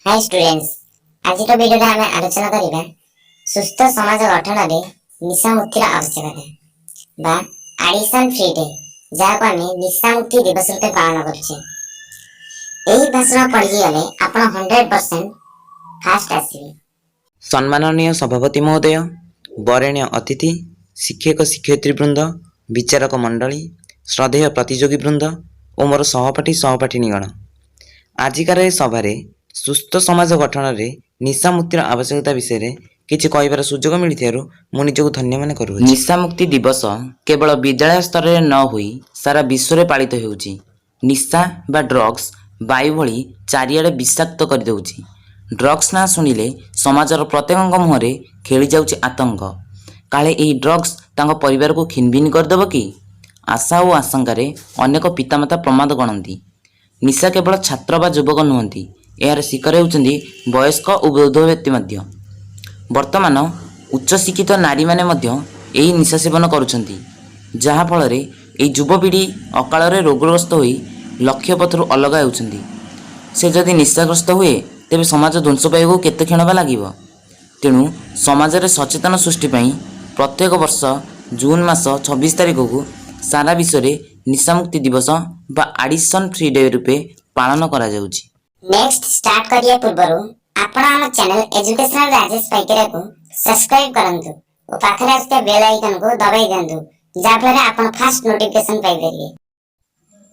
High students, ଆଜିର ଭିଡ଼ିଓରେ ଆମେ ଆଲୋଚନା କରିବା ସୁସ୍ଥ ସମାଜ ଗଠନରେ ନିଶାମୁକ୍ତିର ଆବଶ୍ୟକତା ବା ଆଡିକ୍ସନ୍ ଫ୍ରି ଡେ, ଯାହାକୁ ଆମେ ନିଶାମୁକ୍ତି ଦିବସ ରୂପେ ପାଳନ କରୁଛେ। ଏହି ଭାଷଣ ପଢ଼ିକି ଗଲେ ଆପଣ 100% ଫାଷ୍ଟ ଆସିବେ। ସମ୍ମାନନୀୟ ସଭାପତି ମହୋଦୟ, ବରେଣ୍ୟ ଅତିଥି, ଶିକ୍ଷକ ଶିକ୍ଷୟିତ୍ରୀ ବୃନ୍ଦ, ବିଚାରକ ମଣ୍ଡଳୀ, ଶ୍ରଦ୍ଧେୟ ପ୍ରତିଯୋଗୀ ବୃନ୍ଦ ଓ ମୋର ସହପାଠୀ ସହପାଠିନୀଗଣ, ଆଜିକାର ଏ ସଭାରେ ସୁସ୍ଥ ସମାଜ ଗଠନରେ ନିଶାମୁକ୍ତିର ଆବଶ୍ୟକତା ବିଷୟରେ କିଛି କହିବାର ସୁଯୋଗ ମିଳିଥିବାରୁ ମୁଁ ନିଜକୁ ଧନ୍ୟ ମନେ କରୁଅଛି। ନିଶାମୁକ୍ତି ଦିବସ କେବଳ ବିଦ୍ୟାଳୟ ସ୍ତରରେ ନ ହୋଇ ସାରା ବିଶ୍ୱରେ ପାଳିତ ହେଉଛି। ନିଶା ବା ଡ୍ରଗ୍ସ ବାୟୁ ଭଳି ଚାରିଆଡ଼େ ବିଷାକ୍ତ କରିଦେଉଛି। ଡ୍ରଗ୍ସ ନାଁ ଶୁଣିଲେ ସମାଜର ପ୍ରତ୍ୟେକଙ୍କ ମୁହଁରେ ଖେଳିଯାଉଛି ଆତଙ୍କ। କାଳେ ଏହି ଡ୍ରଗ୍ସ ତାଙ୍କ ପରିବାରକୁ ଖିନଭିନ କରିଦେବ କି, ଆଶା ଓ ଆଶଙ୍କାରେ ଅନେକ ପିତାମାତା ପ୍ରମାଦ ଗଣନ୍ତି। ନିଶା କେବଳ ଛାତ୍ର ବା ଯୁବକ ନୁହନ୍ତି, ଏହାର ଶିକାର ହେଉଛନ୍ତି ବୟସ୍କ ଓ ବୃଦ୍ଧ ବ୍ୟକ୍ତି ମଧ୍ୟ। ବର୍ତ୍ତମାନ ଉଚ୍ଚଶିକ୍ଷିତ ନାରୀମାନେ ମଧ୍ୟ ଏହି ନିଶା ସେବନ କରୁଛନ୍ତି, ଯାହାଫଳରେ ଏହି ଯୁବପିଢ଼ି ଅକାଳରେ ରୋଗଗ୍ରସ୍ତ ହୋଇ ଲକ୍ଷ୍ୟପଥରୁ ଅଲଗା ହେଉଛନ୍ତି। ସେ ଯଦି ନିଶାଗ୍ରସ୍ତ ହୁଏ, ତେବେ ସମାଜ ଧ୍ୱଂସ ପାଇବାକୁ କେତେ କ୍ଷଣ ବା ଲାଗିବ? ତେଣୁ ସମାଜରେ ସଚେତନ ସୃଷ୍ଟି ପାଇଁ ପ୍ରତ୍ୟେକ ବର୍ଷ ଜୁନ୍ ମାସ 26 ତାରିଖକୁ ସାରା ବିଶ୍ୱରେ ନିଶାମୁକ୍ତି ଦିବସ ବା ଆଡିକ୍ସନ୍ ଫ୍ରି ଡେ ରୂପେ ପାଳନ କରାଯାଉଛି। ନେକ୍ସଟ ଷ୍ଟାର୍ଟ କରିବା ପୂର୍ବରୁ ଆପଣ ଆମ ଚ୍ୟାନେଲ ଏଜୁକେସନାଲ ରାଜେଶ ପାଇକରାକୁ ସବସ୍କ୍ରାଇବ କରନ୍ତୁ ଓ ପାଖରେ ଆସୁଥିବା ବେଲ୍ ଆଇକନକୁ ଦବାଇ ଦିଅନ୍ତୁ, ଯାହାଫଳରେ ଆପଣ ଫାଷ୍ଟ ନୋଟିଫିକେସନ ପାଇପାରିବେ।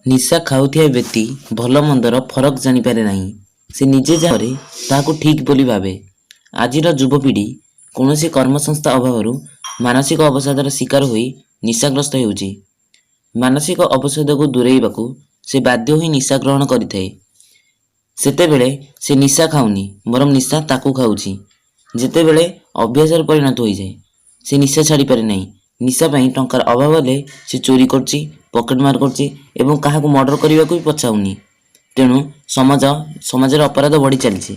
ନିଶା ଖାଉଥିବା ବ୍ୟକ୍ତି ଭଲ ମନ୍ଦର ଫରକ ଜାଣିପାରେ ନାହିଁ। ସେ ନିଜେ ଯାହା କରେ, ତାହାକୁ ଠିକ୍ ବୋଲି ଭାବେ। ଆଜିର ଯୁବପିଢ଼ି କୌଣସି କର୍ମସଂସ୍ଥା ଅଭାବରୁ ମାନସିକ ଅବସାଦର ଶିକାର ହୋଇ ନିଶାଗ୍ରସ୍ତ ହେଉଛି। ମାନସିକ ଅବସାଦକୁ ଦୂରେଇବାକୁ ସେ ବାଧ୍ୟ ହୋଇ ନିଶା ଗ୍ରହଣ କରିଥାଏ। ସେତେବେଳେ ସେ ନିଶା ଖାଉନି, ବରଂ ନିଶା ତାକୁ ଖାଉଛି। ଯେତେବେଳେ ଅଭ୍ୟାସରେ ପରିଣତ ହୋଇଯାଏ, ସେ ନିଶା ଛାଡ଼ିପାରେ ନାହିଁ। ନିଶା ପାଇଁ ଟଙ୍କାର ଅଭାବ ହେଲେ ସେ ଚୋରି କରୁଛି, ପକେଟମାର କରୁଛି ଏବଂ କାହାକୁ ମର୍ଡ଼ର କରିବାକୁ ବି ପଛାଉନି। ତେଣୁ ସମାଜରେ ଅପରାଧ ବଢ଼ି ଚାଲିଛି।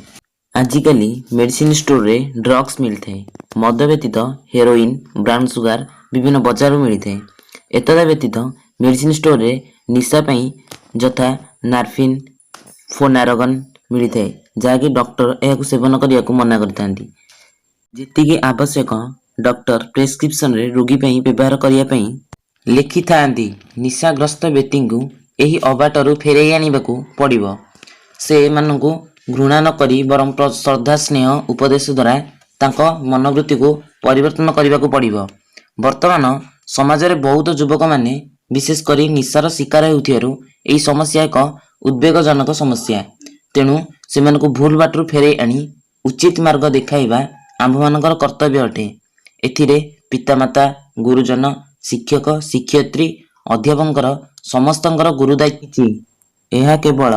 ଆଜିକାଲି ମେଡ଼ିସିନ ଷ୍ଟୋରରେ ଡ୍ରଗ୍ସ ମିଳିଥାଏ। ମଦ ବ୍ୟତୀତ ହେରୋଇନ୍, ବ୍ରାଉନ୍ ସୁଗାର ବିଭିନ୍ନ ବଜାରରୁ ମିଳିଥାଏ। ଏତଦ୍ ବ୍ୟତୀତ ମେଡ଼ିସିନ ଷ୍ଟୋରରେ ନିଶା ପାଇଁ ଯଥା ମର୍ଫିନ୍, ଫେନାରଗନ୍ ମିଳିଥାଏ, ଯାହାକି ଡକ୍ଟର ଏହାକୁ ସେବନ କରିବାକୁ ମନା କରିଥାନ୍ତି। ଯେତିକି ଆବଶ୍ୟକ, ଡକ୍ଟର ପ୍ରେସକ୍ରିପସନରେ ରୋଗୀ ପାଇଁ ବ୍ୟବହାର କରିବା ପାଇଁ ଲେଖିଥାନ୍ତି। ନିଶାଗ୍ରସ୍ତ ବ୍ୟକ୍ତିଙ୍କୁ ଏହି ଅବାଟରୁ ଫେରାଇ ଆଣିବାକୁ ପଡ଼ିବ। ସେମାନଙ୍କୁ ଘୃଣା ନ କରି ବରଂ ଶ୍ରଦ୍ଧା, ସ୍ନେହ, ଉପଦେଶ ଦ୍ୱାରା ତାଙ୍କ ମନୋବୃତ୍ତିକୁ ପରିବର୍ତ୍ତନ କରିବାକୁ ପଡ଼ିବ। ବର୍ତ୍ତମାନ ସମାଜରେ ବହୁତ ଯୁବକମାନେ ବିଶେଷ କରି ନିଶାର ଶିକାର ହେଉଥିବାରୁ ଏହି ସମସ୍ୟା ଏକ ଉଦ୍ବେଗଜନକ ସମସ୍ୟା। ତେଣୁ ସେମାନଙ୍କୁ ଭୁଲ ବାଟରୁ ଫେରାଇ ଆଣି ଉଚିତ ମାର୍ଗ ଦେଖାଇବା ଆମ୍ଭମାନଙ୍କର କର୍ତ୍ତବ୍ୟ ଅଟେ। ଏଥିରେ ପିତାମାତା, ଗୁରୁଜନ, ଶିକ୍ଷକ ଶିକ୍ଷୟିତ୍ରୀ, ଅଧ୍ୟାପକଙ୍କର ସମସ୍ତଙ୍କର ଗୁରୁଦାୟିତ୍ୱ। ଏହା କେବଳ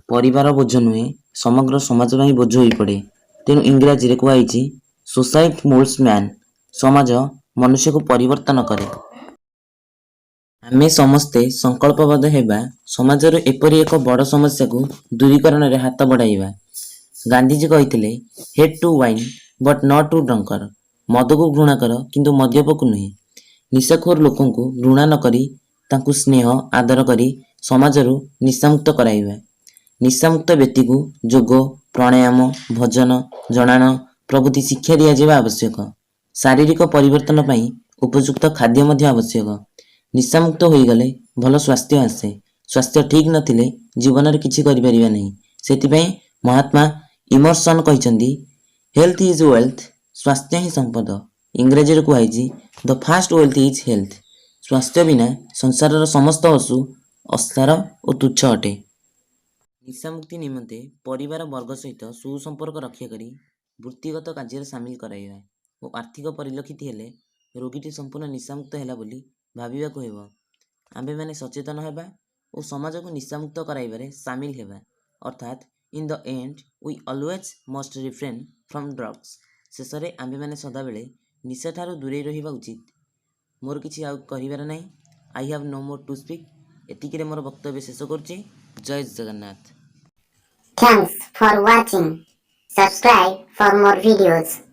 ପରିବାର ବୋଝ ନୁହେଁ, ସମଗ୍ର ସମାଜ ପାଇଁ ବୋଝ ହୋଇପଡ଼େ। ତେଣୁ ଇଂରାଜୀରେ କୁହାଯାଇଛି, "Society moulds man." ସମାଜ ମନୁଷ୍ୟକୁ ପରିବର୍ତ୍ତନ କରେ। ଆମେ ସମସ୍ତେ ସଂକଳ୍ପବଦ୍ଧ ହେବା, ସମାଜରୁ ଏପରି ଏକ ବଡ଼ ସମସ୍ୟାକୁ ଦୂରୀକରଣରେ ହାତ ବଢ଼ାଇବା। ଗାନ୍ଧିଜୀ କହିଥିଲେ, "Hate to wine but not to drunkard." ମଦକୁ ଘୃଣା କର, କିନ୍ତୁ ମଦ୍ୟପକୁ ନୁହେଁ। ନିଶାଖୋର ଲୋକଙ୍କୁ ଘୃଣା ନ କରି ତାଙ୍କୁ ସ୍ନେହ ଆଦର କରି ସମାଜରୁ ନିଶାମୁକ୍ତ କରାଇବା। ନିଶାମୁକ୍ତ ବ୍ୟକ୍ତିକୁ ଯୋଗ, ପ୍ରାଣାୟାମ, ଭଜନ, ଜଣାଣ ପ୍ରଭୃତି ଶିକ୍ଷା ଦିଆଯିବା ଆବଶ୍ୟକ। ଶାରୀରିକ ପରିବର୍ତ୍ତନ ପାଇଁ ଉପଯୁକ୍ତ ଖାଦ୍ୟ ମଧ୍ୟ ଆବଶ୍ୟକ। ନିଶାମୁକ୍ତ ହୋଇଗଲେ ଭଲ ସ୍ୱାସ୍ଥ୍ୟ ଆସେ। ସ୍ୱାସ୍ଥ୍ୟ ଠିକ୍ ନଥିଲେ ଜୀବନରେ କିଛି କରିପାରିବା ନାହିଁ। ସେଥିପାଇଁ ମହାତ୍ମା ଇମର୍ସନ କହିଛନ୍ତି, "Health is wealth." ସ୍ୱାସ୍ଥ୍ୟ ହିଁ ସମ୍ପଦ। ଇଂରାଜୀରେ କୁହାଯାଇଛି, "The first wealth is health." ସ୍ୱାସ୍ଥ୍ୟ ବିନା ସଂସାରର ସମସ୍ତ ବସ୍ତୁ ଅସାର ଓ ତୁଚ୍ଛ ଅଟେ। ନିଶାମୁକ୍ତି ନିମନ୍ତେ ପରିବାର ବର୍ଗ ସହିତ ସୁସମ୍ପର୍କ ରକ୍ଷା କରି ବୃତ୍ତିଗତ କାର୍ଯ୍ୟରେ ସାମିଲ କରାଇବା ଓ ଆର୍ଥିକ ପରିଲକ୍ଷିତ ହେଲେ ରୋଗୀଟି ସମ୍ପୂର୍ଣ୍ଣ ନିଶାମୁକ୍ତ ହେଲା ବୋଲି ଭାବିବାକୁ ହେବ। ଆମ୍ଭେମାନେ ସଚେତନ ହେବା ଓ ସମାଜକୁ ନିଶାମୁକ୍ତ କରାଇବାରେ ସାମିଲ ହେବା। ଅର୍ଥାତ୍, in the end we always must refrain from drugs. ଶେଷରେ ଆମ୍ଭେମାନେ ସଦାବେଳେ ନିଶାଠାରୁ ଦୂରେଇ ରହିବା ଉଚିତ। ମୋର କିଛି ଆଉ କହିବାର ନାହିଁ। I have no more to speak. ଏତିକିରେ ମୋର ବକ୍ତବ୍ୟ ଶେଷ କରୁଛି। ଜୟ Jagannath. Thanks for watching. Subscribe for more videos.